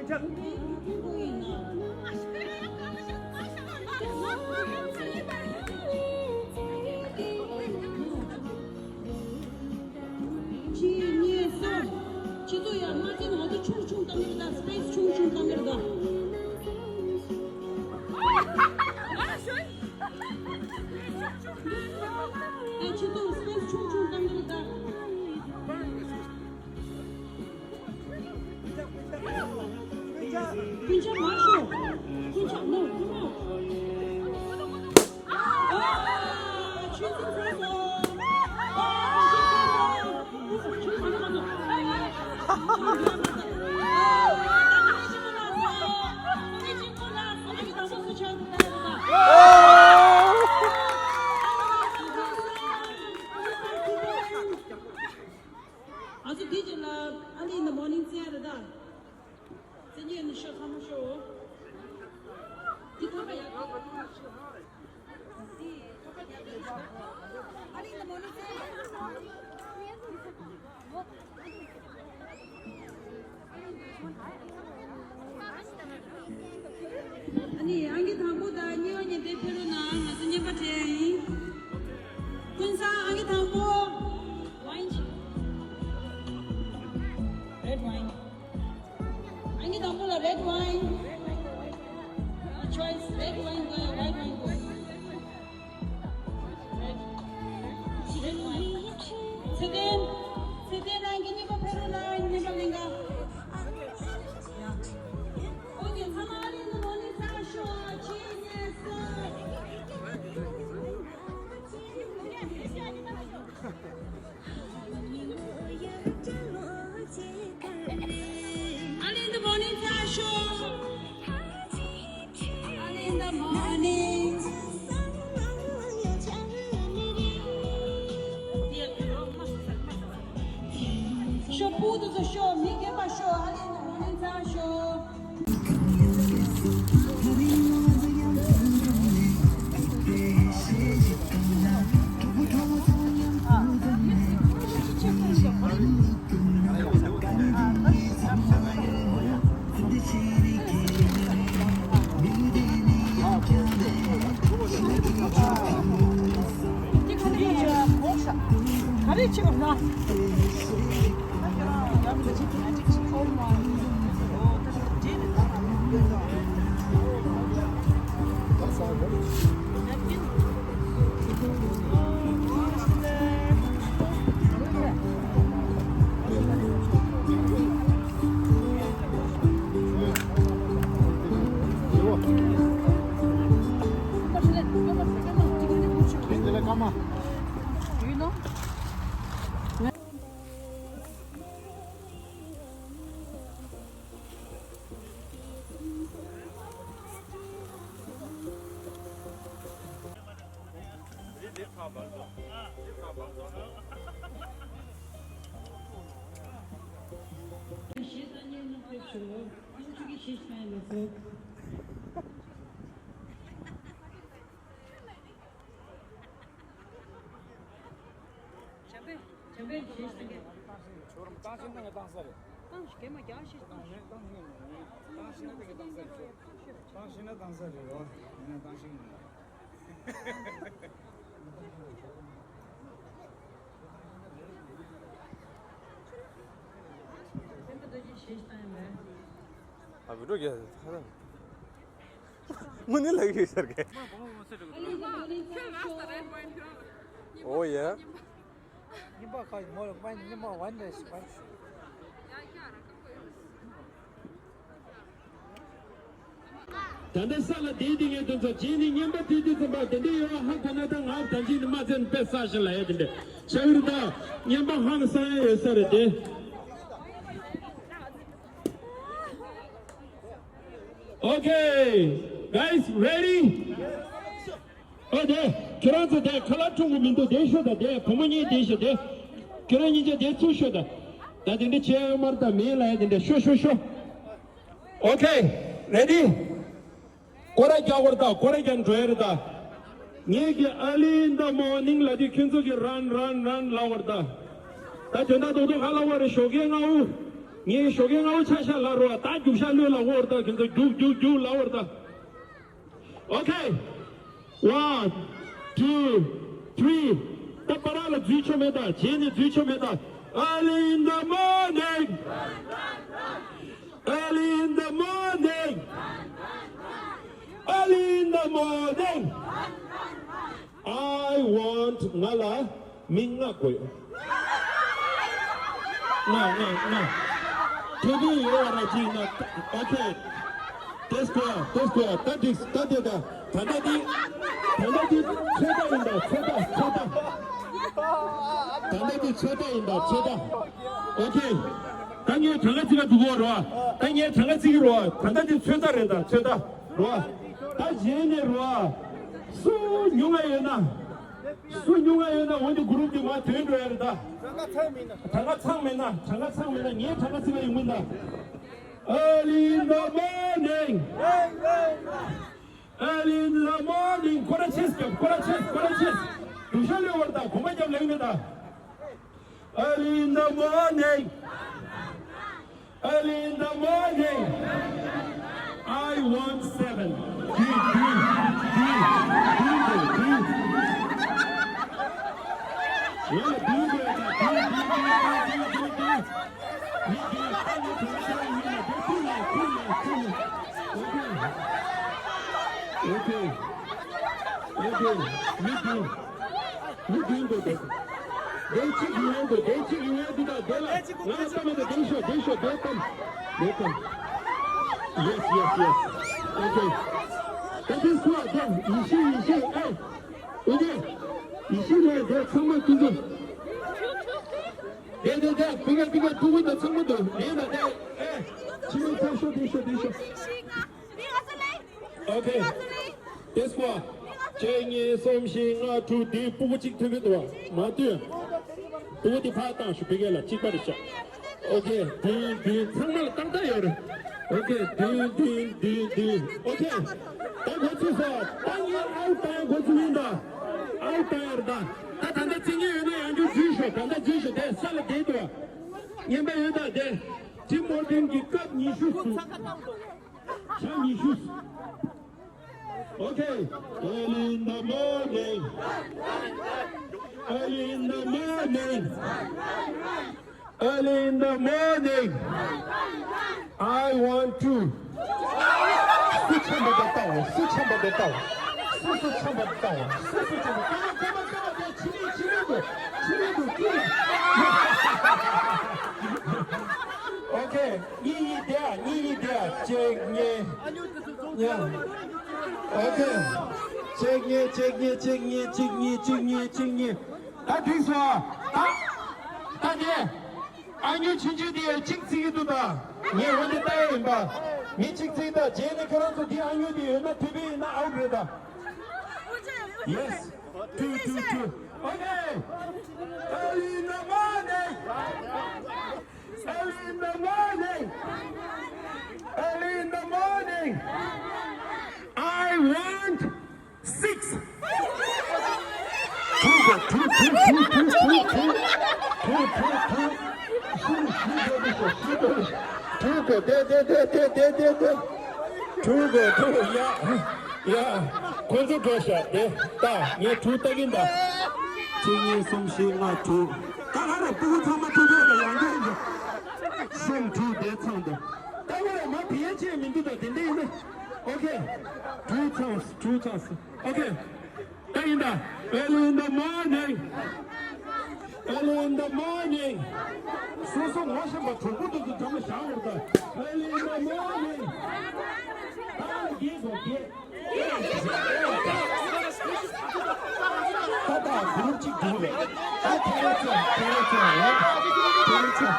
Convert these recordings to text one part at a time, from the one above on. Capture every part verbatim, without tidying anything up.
གཅིག་གཉིས་གསུམ། ཁྱེད་ཚོ་ཡང་མ་བྱིན་ང་ཚོ་ཆུང་ཆུང་བཏང་གི་རེད་ད། སི་པེ་སི་ཆུང་ཆུང་བཏང་གི་རེད་ད། ཨེ་ཁྱེད་ཚོ་སི་པེ་སི་ཆུང་ཆུང་བཏང་གི་རེད་ད། སྐུ་མཁྱེན་མ་ཤོག་སྐུ་མཁྱེན་no come on. ང་ཚོ་དེ་རྗེས་ལ་early in the morning རྩེ་ཡ་རེད་ད། རྩེ་ཉེ་ནི་ཤོ་ཚང་མ་ཤོ། དེ་ཐོག་ཁ་ཡག་ཐོག་ཁ་ཡག་ཐོག་ཁ་ཡག་ཐོག་ཁ་ཡག་ཐོག་ཁ་early in the morning རྩེ་ཡ་རེད་ད། ཨ་ནི་ཨང་ཀི་དང་པོ་དང་གཉིས་པ་ཉེ་འབྲེལ་ཕེབས་རོགས་གནང་། ང་ཚོ་རྔན་པ་སྤྲད་ཡ་ཡིན། ཀུན་བཟང་ཨང་ཀི་དང་པོ། Wine ཅིག Red wine. ཨང་ཀི་དང་པོ་ལ་red wine. Choice red wine དགོས་ཡ་white wine དགོས། ཚེ་བརྟན། ཚེ་བརྟན་རང་གི་རྔན་པ་ཕེབས་རོགས་གནང་། རྔན་པ་ལེན་ག་ཨོ་ཁེ། ཚང་མ་ཨ་རིའི་ནང་ནས་ཚར་ཤོག་ཆེ་ཉེ་སུ། Early in the morning ཚར་ཤོག Early in the morning. ཤོག་བུ་དེ་ཚོ་ཤོག་མི་རྒན་པ་ཤོག Early in the morning ཚར་ཤོག་བྱམས་པས་བྱམས་པས་བྱས་ཤིང་། ཁྱོད་རང་བཏང་ཤེས་ན་ངས་བཏང་ས་རེད། བཏང་ཤེས་མ་རྒྱག་ཤེས་བཏང་ཤེས། བཏང་ཤེས་ན་བཏང་ཤེས་ན་ངས་བཏང་ས་རེད། བཏང་ཤེས་ན་བཏང་ས་རེད་རོ། ཡིན་ན་བཏང་ཤེས་ཡིན་ན། སེམས་པ་རྡོ་རྗེ་ཞེས་བཏང་ཡོད་པས། ཨ་བི་ཌིའོ་རྒྱག་ཧ་ལམ། དངོས་གནས་ལབ་ཀྱི་ཡོད་ཟེར་གི། ཨོ་ཡ། ཉིན་པ་ཁ་མོ་ལ་མ་ཉི་མ་ཝན་ཌེ་ཞིག་ཝན་ཞིག་ད་ལྟ་ས་ལ་བསྡད་དེ་ངས་དོན་ཚོ་རྗེས་ནས་ཉན་པ་དུས་དུས་ཙམ་པ་དེ་འདྲའི་ཡོད་ཧ་གོ་ན་ད་ང་ད་ཅི་ནི་མ་ཚན་དཔེ་ས་ཞིག་ལ་ཡ་དེ་འདྲ་ཤ་ཡུར་ད་ཉན་པ་ཧང་སང་ཡ་ཡོད་ས་རེད་དེ། Okay, guys, ready? ཨོ་དེ། ཁྱེད་རང་ཚོ་དེ་ཁ་ལག་འཁྲུངས་གི་མི་འདུག་དེ་ཤོད་དང་དེ་བུ་མོ་གཉིས་དེ་ཤོད་དེ། ཁྱེད་རང་གཉིས་ཆ་དེ་ཚུར་ཤོད་དང་། ད་དེ་འདྲ་བྱས་ཡོད་མ་རེད་ད་མི་ལ་ཡ་དེ་འདྲ་ཤོད་ཤོད་ཤོད། Okay, ready? སྐོར་ར་རྒྱག་དགོས་རེད་ད། སྐོར་ར་རྒྱག་འགྲོ་ཡ་རེད་ད། ངས་ཀྱི་early in the morning ལབ་དུས་ཁྱོད་ཚོ་གི་run run run ལབ་དགོས་རེད་ད། ད་དོན་དག་རྡོག་རྡོག་ག་ལབ་དགོས་རེད། ཞོགས་ཀའི་སྔ་དབུགས། ངའི་ཞོགས་ཀས་སྔ་པོ་ཆ་ཤ་ལ་རོ། ད་རྒྱུག་ཤ་ལོས་ལ་འོར་ད། ཁྱོད་ཚོ་རྒྱུག་རྒྱུག་རྒྱུག་ལ་འོར་ད། Okay, one, two, three. ད་པ་ར་ལ་འཛུལ་ཆོག་མེད་ད། བྱས་ནས་འཛུལ་ཆོག་མེད་ད། Early in the morning. Early in the morning. Early in the morning. I want, ང་ལ་མི་ལྔ་དགོས། ལྔ་ལྔ་ལྔ། དེ་དུས་ཡོད་ར་ཅིག་ན། Okay, that's good, that's good. ད་འགྲིག་ད་དེ་ད། ད་ལྟ་འདི། ད་ལྟ་འདི་ཚོད་ལྟ་ཡིན་ད། ཚོད་ལྟ་ཚོད་ལྟ། ད་ལྟ་འདི་ཚོད་ལྟ་ཡིན་ད། ཚོད་ལྟ། Okay, ད་ངས་གྲངས་ཀ་བརྩི་ག་འགྲོ་གོ་རོ། ད་ངས་གྲངས་ཀ་བརྩི་གི་རོ། ད་ལྟ་འདི་ཚོད་ལྟ་རེད་ད། ཚོད་ལྟ་རོ། ད་གཞན་ནས་རོ། སུ་ཉུང་ང་ཡོད་ན། སུ་ཉུང་ང་ཡོད་ན་འོན་ཏེ་གུ་རུབ་དེ་མ་ཐོན་འགྲོ་ཡ་རེད་ད། གྲངས་ཀ་ཚང་མེད་ན། གྲངས་ཀ་ཚང་མེད་ན། ངས་གྲངས་ཀ་བརྩི་ག་ཡོང་གི་ད། Early in the morning. Early in the morning. ཁོ་ར་ཆེས་སྐྱོབ། ཁོ་ར་ཆེས། ཁོ་ར་ཆེས། རྒྱུག་ཤ་ལོས་བར་ད། གོམ་པ་རྒྱབ་ལེགས་མེད་ད། Early in the morning. Early in the morning. I want seven. Do, do, do, do, do, do. Yeah, do, do, do, do, do, do, do, do. Okay. Okay. Okay. You do. མི་བདུན་འདུག་དེ། དེ་གཅིག་ཡོང་འདུག་དེ་གཅིག་ཡོང་འདུག་ད་དེ་ལ་ང་ལ་གཏམ་མེད་དེ། དེ་ཤོག་དེ་ཤོག་དེ་གཏམ། དེ་གཏམ། Yes, yes, yes. Okay. ད་དེ་སུ་ཨ་དེ་ཡེ་ཤེས། ཡེ་ཤེས། ཨེ། ཨོ་ཀེ། ཡེ་ཤེས་རེད། དེ་ཚང་མ་ཀུན་ཏུ། དེ་དེ་དེ་ཀུན་ཀ་ཀུན་ཀ་ཀུན་ཀུན་དེ་ཚང་མ་འདུག་དེ་ལ་དེ། ཨེ། ཕྱི་མི་ཚང་ཤོག་དེ་ཤོག་དེ་ཤོག Okay. This one. གཅིག་གཉིས་གསུམ་བཞི་ལྔ་དྲུག་དེའི་སྤུ་གུ་གཅིག་ཐོན་གྱི་འདུག་བ། མ་ཐོན། སྤུ་གུ་དེ་ཕར་བཏང་ཞུ། བི་གེ་ལ་གཅིག་པ་རེད་ཤག Okay. བདུན་བདུན། ཚང་མ་ལ་ཏག་ཏག་ཡོད་རེད། Okay. བདུན་བདུན་བདུན་བདུན། Okay. ད་འགོ་ཚུགས་སོང་། ད་ངས་ཨའུ་བཏང་འགོ་ཚུགས་ཡིན་ད། ཨའུ་བཏང་ཡོད་རེད་ད། ད་ད་ལྟ་རྩི་ཉེན་ཡོད་ན་ཡང་བསྐྱར་འཛུལ་ཤོག་ད་ལྟ་འཛུལ་ཤོག་དེ་ས་ལ་བསྡད་འདུག་བ། ངན་པ་ཡོད་ད་དེ། ཊིམ་བོ་ཊིང་གི་སྐབས་ཉི་ཤུ་སུ། ཆ་ཉི་ཤུ། Okay. Early in the morning. Early in the morning. Early in the morning. I want to. སུ་ཆམ་པ་དེ་ལྟ་འོ། སུ་ཆམ་པ་དེ་ལྟ་འོ། སུ་སུ་ཆམ་པ་དེ་ལྟ་འོ། སུ་སུ་ཆམ་པ། ཀ་མ་ཀ་མ་ཀ་མ་དེ་ཕྱི་མིག་ཕྱི་མིག་དུ། ཕྱི་མིག་དུ་ཀུ། Okay. གཉིས་གཉིས་དེ་ཨ། གཉིས་གཉིས་དེ་ཨ། གཅིག་གཉིས། ཡ། Okay. གཅིག་གཉིས་གཅིག་གཉིས་གཅིག་གཉིས་གཅིག་གཉིས་གཅིག་གཉིས་གཅིག་གཉིས། ད་འགྲིག་སོང་ཨ། ད། ད་དེ། ཨ་ཉུ་ཆུང་ཆུང་དེ་གཅིག་བརྩི་གི་འདུག་ད། ངས་འོ་དེ་ལྟ་ཡ་ཡིན་པ། མི་གཅིག་བརྩི་ད། རྗེས་ནས་ཁྱོད་རང་ཚོ་དེ་ཨ་ཉུ་དེ་ཡོད་ན་དུས་པས་ཡིན་ན་ཨའུ་རེད་ད། Yes. Two, two, two. Okay. Early in the morning. Early in the morning. Early in the morning. I want six. Two, go, two, two, two, two, two, two. Two, two, two. Two, two, two, two. Two, go, go, go, go, go, go, go. Two, go, two, yeah. ཡ། ཁོ་ཚོ་འགྲོ་ཤག་དེ་ལྟ། ངས་དྲུག་ལྟ་གིན་ད། གཅིག་གཉིས་གསུམ་བཞི་ལྔ་དྲུག་ད་ག་རེ་སྤུ་གུ་ཚང་མ་ཐུག་ཡོད་ལ་ཡང་འགྲོ་ཡིན། གསུམ་དྲུག་དེ་ཚང་འདུག་ད་ག་རེ་མ་བི་ཡ་ཆེ་མི་འདུག་ད་དེ་འདྲ་ཡིན་ན། Okay. དྲུག་ཚང་། དྲུག་ཚང་། Okay. ད་ཡིན་ད། Early in the morning. Early in the morning. སོ་སོ་ངོ་ཤེས་པ་གྲོགས་པོ་འདུག་གི་འགྲོ་མ་བཞག་འོང་ད། Early in the morning. ད་རྒྱལ་དགོས་རྒྱལ། ད་ད་གུ་རུབ་གཅིག་འདུག་ལེ། ད་ཁྱེད་རང་ཚོ་ཁྱེད་རང་ཚོ་ལེ། ཁྱེད་རང་ཚོ།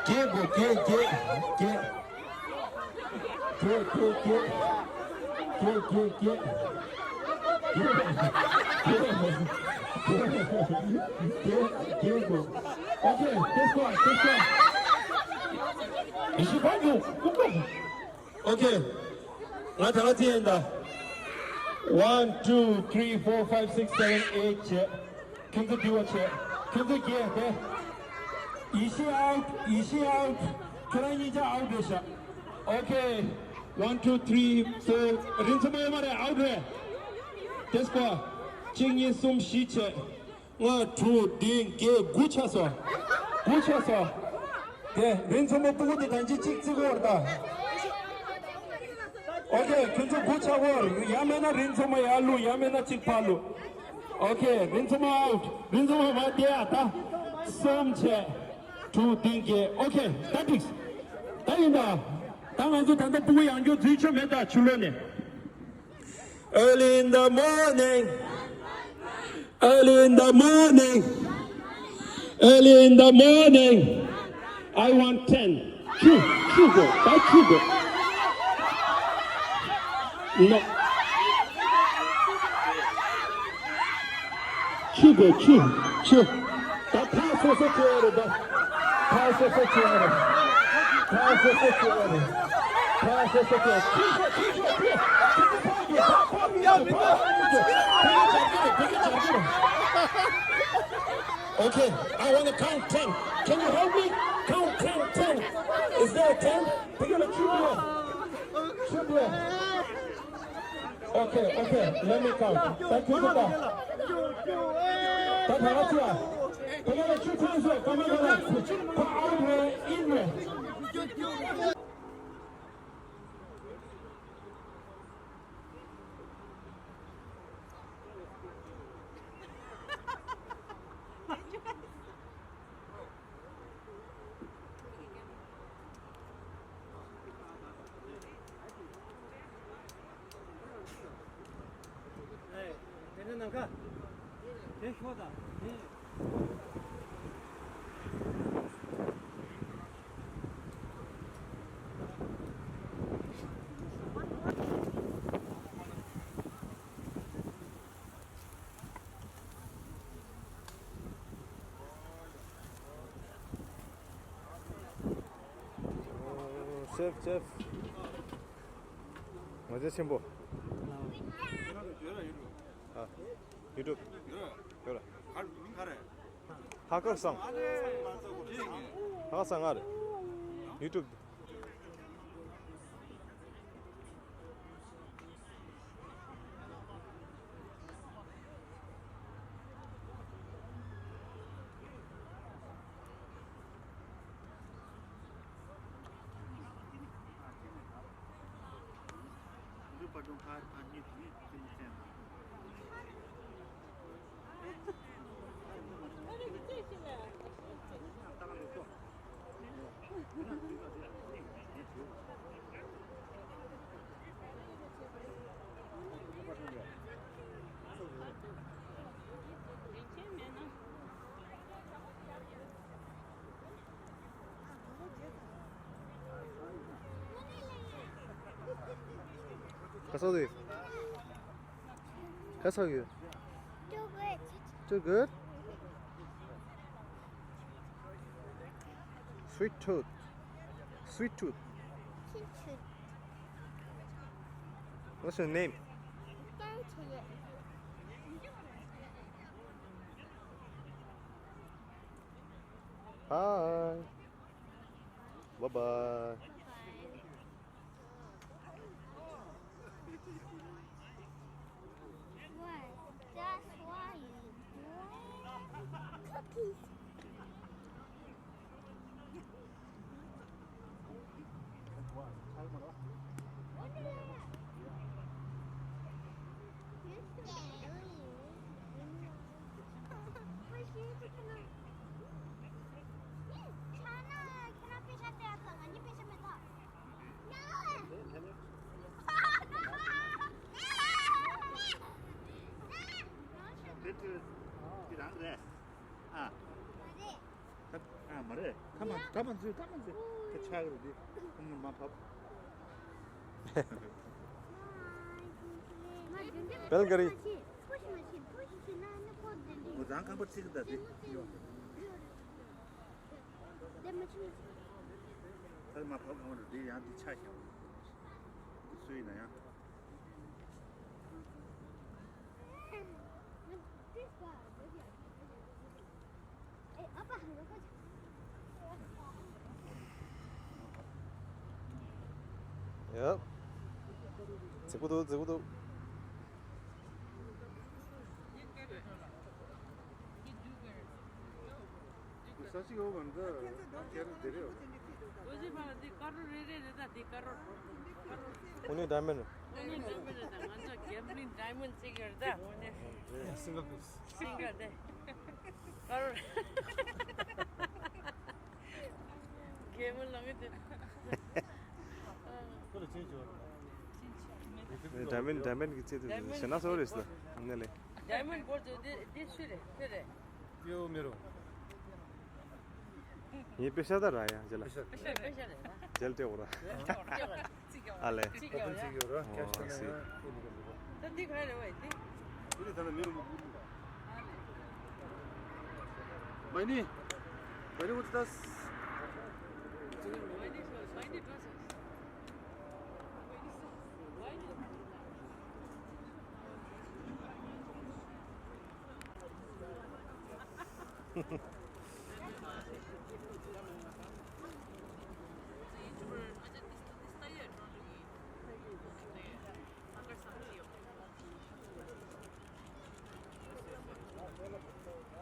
རྒྱལ་དགོས་རྒྱལ་རྒྱལ་རྒྱལ། རྒྱལ་རྒྱལ་རྒྱལ། རྒྱལ་རྒྱལ་རྒྱལ། རྒྱལ་རྒྱལ་དགོས། Okay, this one, this one. ཡེ་ཤེས་ཕར་རྒྱུགས། ཀུ་ཀུ། Okay. ང་ད་ག་ཚིག་ཡིན་ད། One, two, three, four, five, six, seven, eight བྱས། ཁྱོད་ཚོ་འདི་བ་བྱས། ཁྱོད་ཚོ་བརྒྱད་དེ། ཡེ་ཤེས་out, ཡེ་ཤེས་out. ཁྱེད་རང་གཉིས་ཆ་out རེད་ཤག Okay, one, two, three, four. རིན་ཆེན་མོ་ཡོད་མ་རེད། Out རེད། དེ་སྐོར། གཅིག་གཉིས་གསུམ་བཞི་བྱས། ལྔ་དྲུག་བདུན་བརྒྱད་དགུ་ཆགས་སོང་། དགུ་ཆགས་སོང་། དེ་རིན་ཆེན་མོ་སྤུ་གུ་དེ་ཐམས་ཅད་གཅིག་བརྩི་དགོས་རེད་ད། Okay, ཁྱོད་ཚོ་དགུ་ཆགས་དགོས། ཡང་མེད་ན་རིན་ཆེན་མོ་ཡར་བླུགས། ཡང་མེད་ན་གཅིག་ཕར་བླུགས། Okay, རིན་ཆེན་མོ་out. རིན་ཆེན་མོ་མ་བསྡད་ཨ་ད། གསུམ་བྱས། དྲུག་བདུན་བརྒྱད། Okay, ད་འགྲིགས། ད་ཡིན་ད། ད་ང་ཚོ་ད་ལྟ་སྤུ་གུ་ཡང་བསྐྱར་འཛུལ་ཆོག་མེད་ད་ཕྱི་ལོགས་ནས། Early in the morning, early in the morning, early in the morning, I want ten. Two, two go, that's two go. No. Two go, two, two. ད་ཕར་སོ་སོ་བྱེད་ཡ་རེད་ད། ཕར་སོ་སོ་བྱེད་ཡ་རེད། ཕར་སོ་སོ་བྱེད་ཡ་རེད། ཕར་སོ་སོ་བྱེད་ཡ། ཁྱི་ཤོག་ཁྱི་ཤོག་ཁྱི། ཁྱི་ཤོག་ཕར་རྒྱུག་ཕར་རྒྱུག་ཕར་རྒྱུག་ཕར་རྒྱུག Okay, I want to count ten. Can you help me? Count ten, ten. Is there a ten? ཕ་གི་ལ་ཁྱི་ཤོག་ཁྱི་ཤོག Okay, okay, let me count. Thank you, Tata. Tata, what's up? Tata, the two points are coming on. Put out here, in there. Safe, safe. ང་ཚོ་ཆེན་པོ། ཨ། YouTube། ཡོད་ལ། ཧ་ཀར་སང་། ཧ་ཀར་སང་ང་རེད། YouTube། How's it? How's it? Too good. Too good? Sweet tooth. Sweet tooth. Sweet tooth. What's your name? Hi. Bye bye. What? That's why you want cookies. དེ་དེ་རང་རེད། ཨ། ད་ཨ་མ་རེད། ཐ་མ་ཐ་མ་འཛུལ། ཐ་མ་འཛུལ། ད་ཆག་རེད་དེ། ཁོང་མ་བབས། བེལ་ག་རི། ངོ་ཚང་ཁང་པ་ཚིག་གི་ད་དེ། ད་མ་བབས་གང་རེད་དེ། ཡང་དེ་ཆག་ཤག་དེ་སུ་ཡིན་ན་ཡང་། This guy, maybe I can. Hey, up a hundred. ཡ། རྫིག་པོ་འདུག་རྫིག་པོ་འདུག་ས་ཅིག་ཡོད་གམ་འདི། ཁྱེད་རང་དེ་རེད། ཨོ་ཟི་ཕ་ལ་འདི་དཀར་རོ་རེ་རེ་རེད་ད། འདི་དཀར་རོ། དཀར་རོ། ཨོ་ནི་ཌའི་མོན་ཌི། ཨོ་ནི་ཌའི་མོན་ཌི་རེད་ད། ང་ཚོ་གེམ་བི་ལིང་ཌའི་མོན་ཌི་ཅིག་ཡོད་རེད་ད། ཨོ་ནི། སིང་གལ་པིས། སིང་གལ་དེ། དཀར་རོ། གེམ་ལ་ངེས་དེ། ཌའི་མོན་ཌི། ཌའི་མོན་ཌི་གི་ཚད་དེ་ཞེ་ན་སོ་རེད་ད། ནས་ལེ། ཌའི་མོན་ཌི་གོལ་ཌི་དེ་དེ་སུ་རེད། ཁྱོད་རེད། ཡོ་མེ་རོ། ངའི་པེ་ཤ་ད་ར་ཡ་ཇེ་ལ། པེ་ཤ། པེ་ཤ་རེད་ད། ཇེལ་ཏེ་འོ་ར། ཅིག་ཡོད་ར། ཨ་ལེ། ཅིག་ཡོད་ར། ཨོ་སི། ད་འདི་ག་རེ་བས་འདི། འདི་ད་ནི་མེ་རོ་མ་བུ། མ་ནི། མ་ནི་འོ་ཙི་ད། མ་ནི་འགྲོ་སོང་།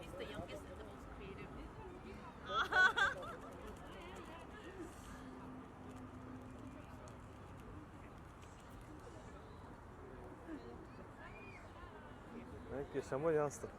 He's the youngest and the most creative. ཨེ། ཀྱེ་ཞྭ་མོ་ཡང་སྟོ།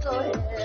ཁྱོད་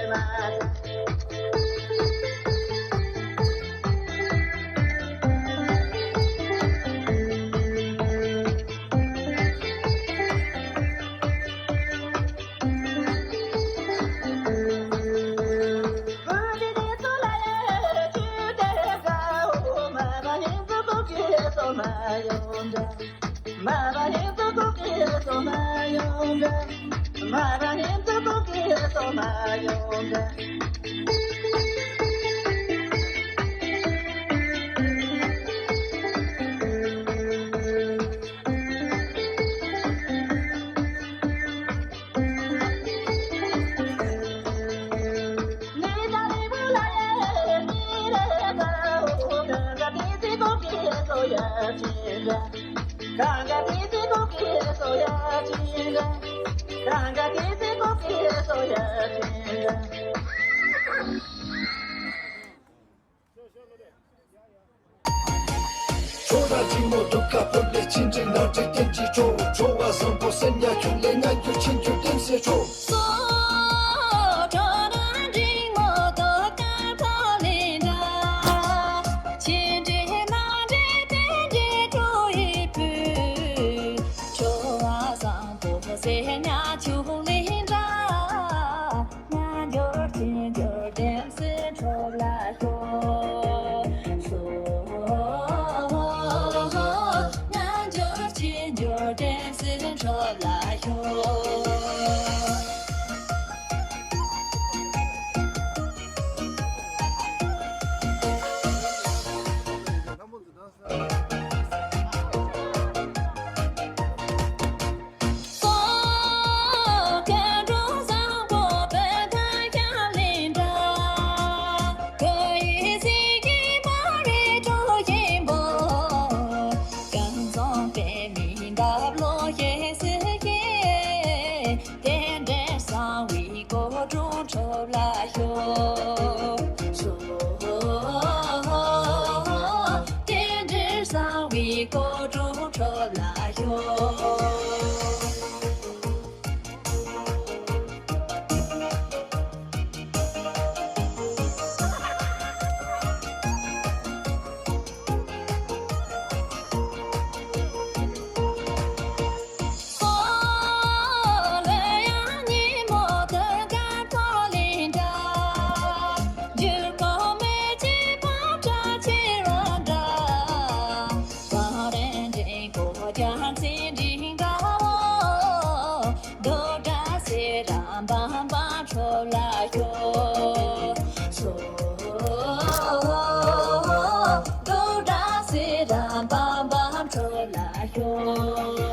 རང་འཇིགས་མོ་སྡུག་ཁ་ཕོར་པའི་ཆིན་ཀྲིན་ནག་ཁྲིག་སྟེང་གི་ཁྲོ། ཁྲོ་བ་བཟང་པོ་སེམས་ཉག་ཁྱུག་ལས་ང་རྒྱུ་ཆིན་རྒྱུ་ལྟེམ་སེ་ཁྲོ། སོ་ཁྲོ་རང་འཇིགས་མོ་སྡུག་ཁ་ཕོར་ལས་འདྲ། ཆིན་ཀྲིན་ནག་ཁྲིག་སྟེང་གི་ཁྲོ་ཡི་བུ། ཁྲོ་བ་བཟང་པོ་སེམས་ཉག་ཁྱུག་ལས་འདྲ། ང་འབྱོར་ཕྱིར་འབྱོར་ལྡེམ་སེ་ཁྲོ་ལ་ཤོག་ཤོག་ང་འབྱོར་ཕྱིར་འབྱོར་ལྡེམ་སེ་ཁྲོ་ལ་ཤོག་རྟེན་འབྲེལ་གསང་བའི་སྒོ་དྲུག་ཁྲོ་ལ་ཤོག་ཤོག་རྟེན་འབྲེལ་གསང་བའི་སྒོ་དྲུག་ཁྲོ་ལ་ཤོག་ཁྲོ་ལ་ཤོག་ཤོག་རྡོ་བྲག་སེ་ར་འབའ་འབའ་ཁྲོ་ལ་ཤོག་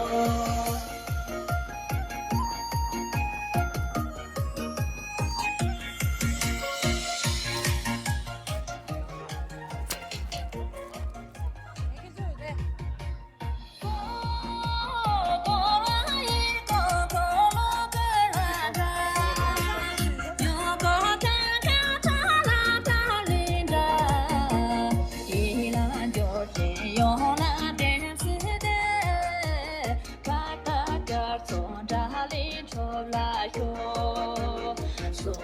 ཁ་ཏ་སྐར་ཚོགས་འདྲ་ལས་ཁྲོ་ལ་ཤོག་ཤོག་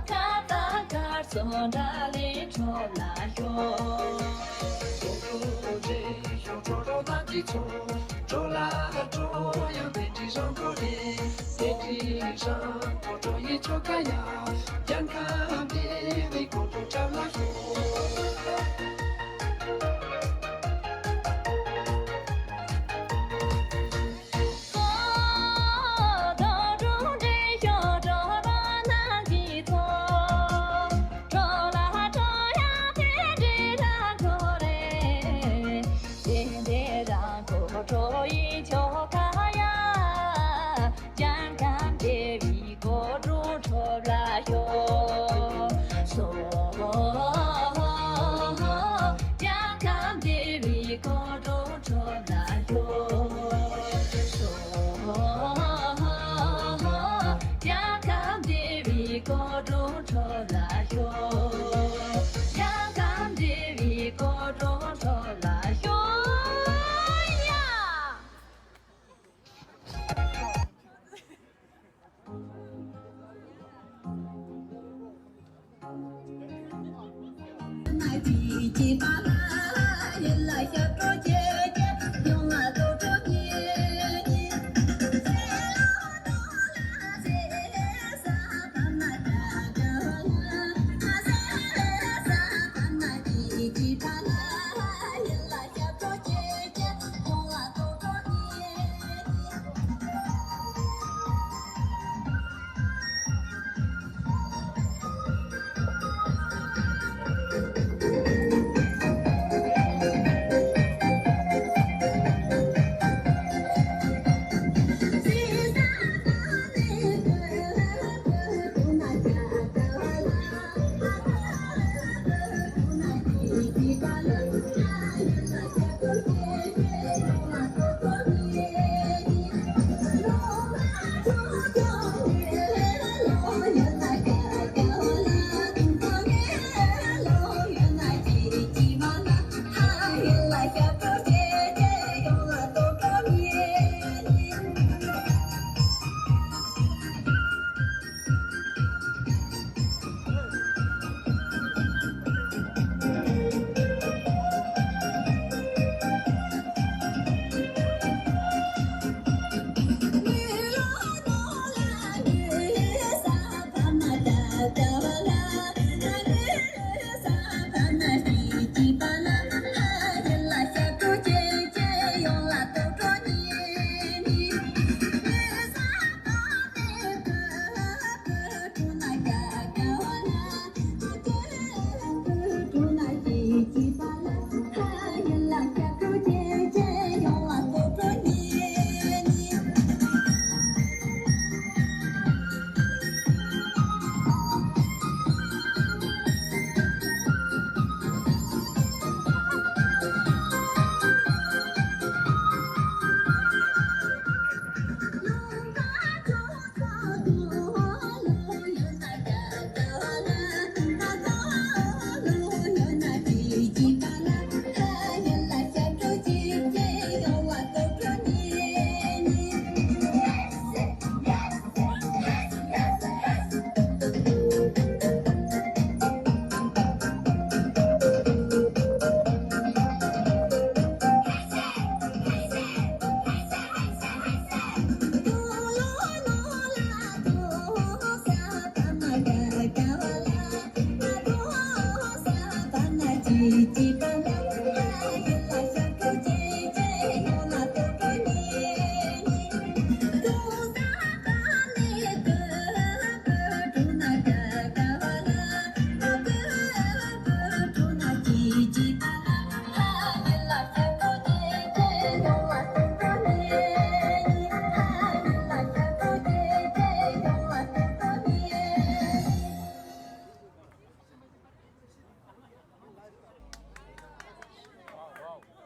ཁ་ཏ་སྐར་ཚོགས་འདྲ་ལས་ཁྲོ་ལ་ཤོག་ཁྲོ་ལ་ཁྲོ་ཡང་དེ་འདྲའི་རང་གོ་རེད། དེ་འདྲའི་རང་གོ་ཁྲོ་ཡི་ཆོ་ག་ཡ། རྒྱལ་ཁམས་བདེ་བའི་གོ་ཁྲོ་འདྲ་ལ་ཤོག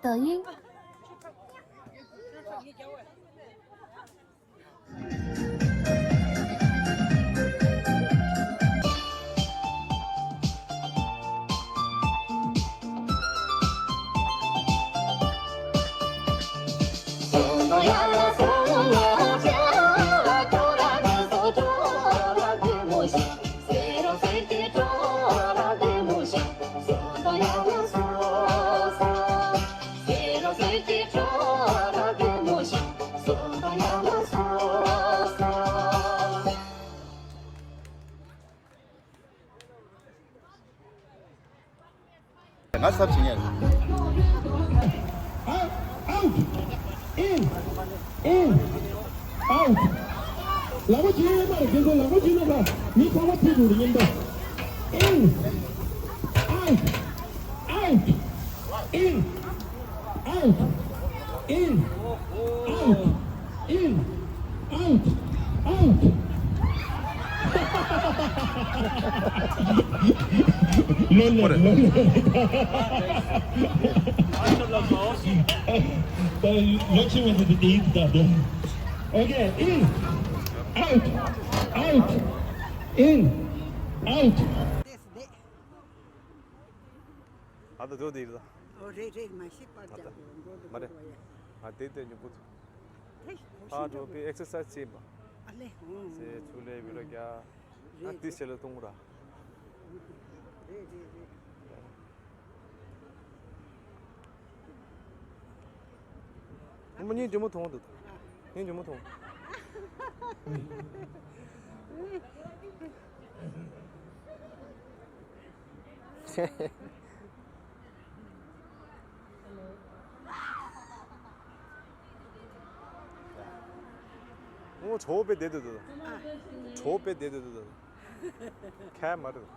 抖音。ང་ཚབ་བྱེད་ཉན། Out! In! In! Out! ལག་པ་ཅིག་ཡོད་མ་རེད། ཁྱེད་ཚོ་ལག་པ་ཅིག་ལོག་པ་མི་ཚང་མ་ཐུག་འགྲོ་རེད་སྙམ་པ། In! Out! Out! In! Out! In! Out! In! Out! Out! No, no, no, no. Okay, in, out, out, in, out. ཨ་ད་དོ་དེ་ཡིན་ད། ཨོ་རེད་རེད། མ་ཤི་པར་ཨ་ད་ཀྱང་འགྲོ་འདུག་མ་རེད། གོ་ཡ། ང་དེ་དེ་ཉོ་གོ་ཐུ། ཧེ་ཧ་འགྲོ་པའི་ཨེག་སར་སའི་ཛི་བྱེད་པ། ཨ་ལེ་ཧོ། ཚེ་ཚུ་ལེ་བི་ར་རྒྱ། ང་རེད་དེ་རེད། ཆེ་ལ་གཏོང་ར། རེད་རེད་རེད། ངོ་མ་སྙིང་རྗེ་མོ་མཐོང་འདུག་སྙིང་རྗེ་མོ་མཐོང་། ཨོ་གྲོགས་པོ་བསྡད་འདུག་གྲོགས་པོ་བསྡད་འདུག་ཁ་མ་འདུག་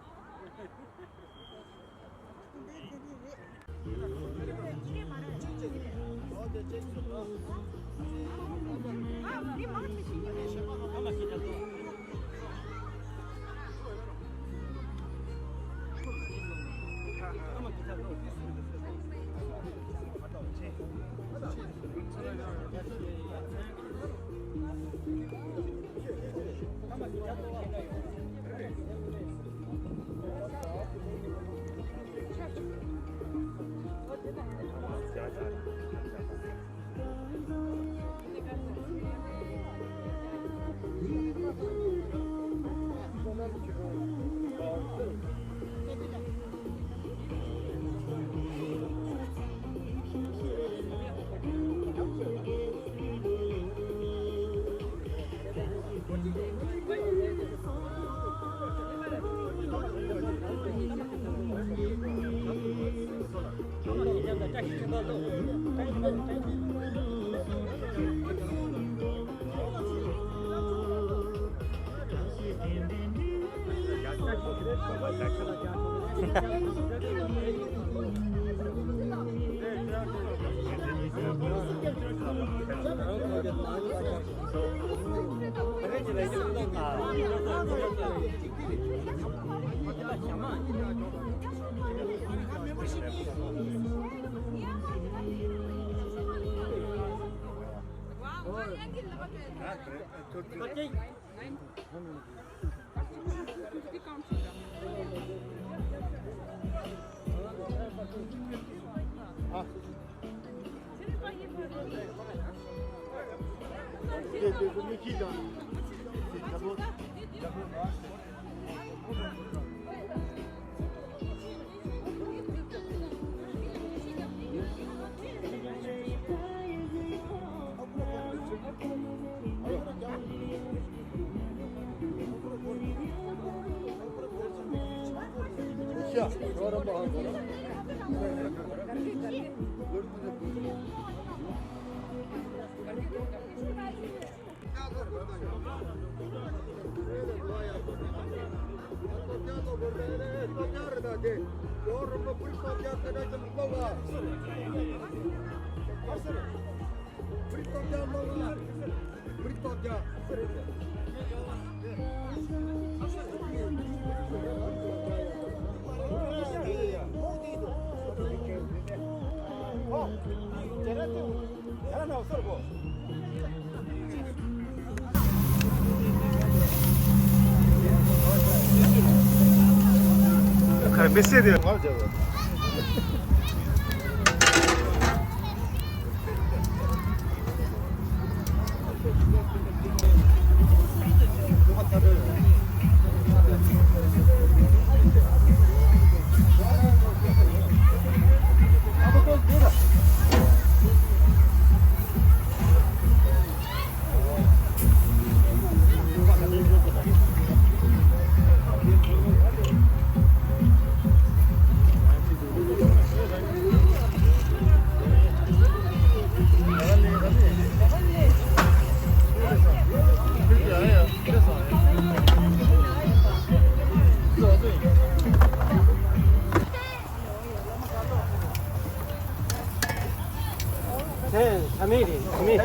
དེ་ཤ་མེད་རེད། ཤ་མེད།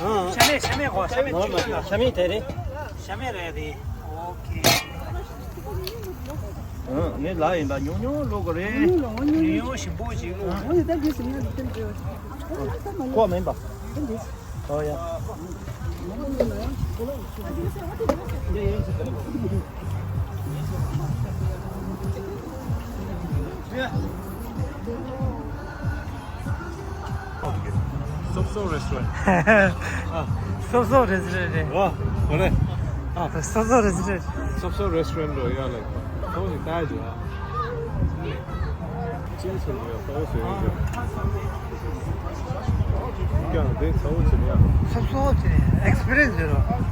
ཨང་། ཤ་མེད། ཤ་མེད་གོ་ཤ་མེད། ཤ་མེད་དེ་རེད། ཤ་མེད་རེད་དེ། ཨོ་ཁེ། ཨང་། ངས་ལ་ཡིན་པ་ཉུང་ཉུང་བླུག་གི་རེད། ཉུང་ཉུང་ཞིམ་པོ་ཞིག་བླུག་ཁོག་མིན་པ། ཨོ་ཡ། སོབ་སོབ་རེ་སི་ཊོ་རན་ཊི། སོབ་སོབ་རེ་སི་ཊོ་རན་ཊི་རེད། ཝ། གོ་རེ། ཨ། སོབ་སོབ་རེ་སི་ཊོ་རན་ཊི། སོབ་སོབ་རེ་སི་ཊོ་རན་ཊི་འགྲོ་ཡ་ལ། ཐོག་ཞིག་ལྟ་ཡ་ཅིག་ཨ། ཅིག་སོབ་སོབ་རེ་སི་ཊོ་རན་ཊི། ཀྱང་དེ་ཚ་བོ་བྱེད་ཡ། ཚབ་ཚོབ་བྱེད་ནས་ཨེག་སི་པི་རི་ཡན་སི་ཡོད་རོགས།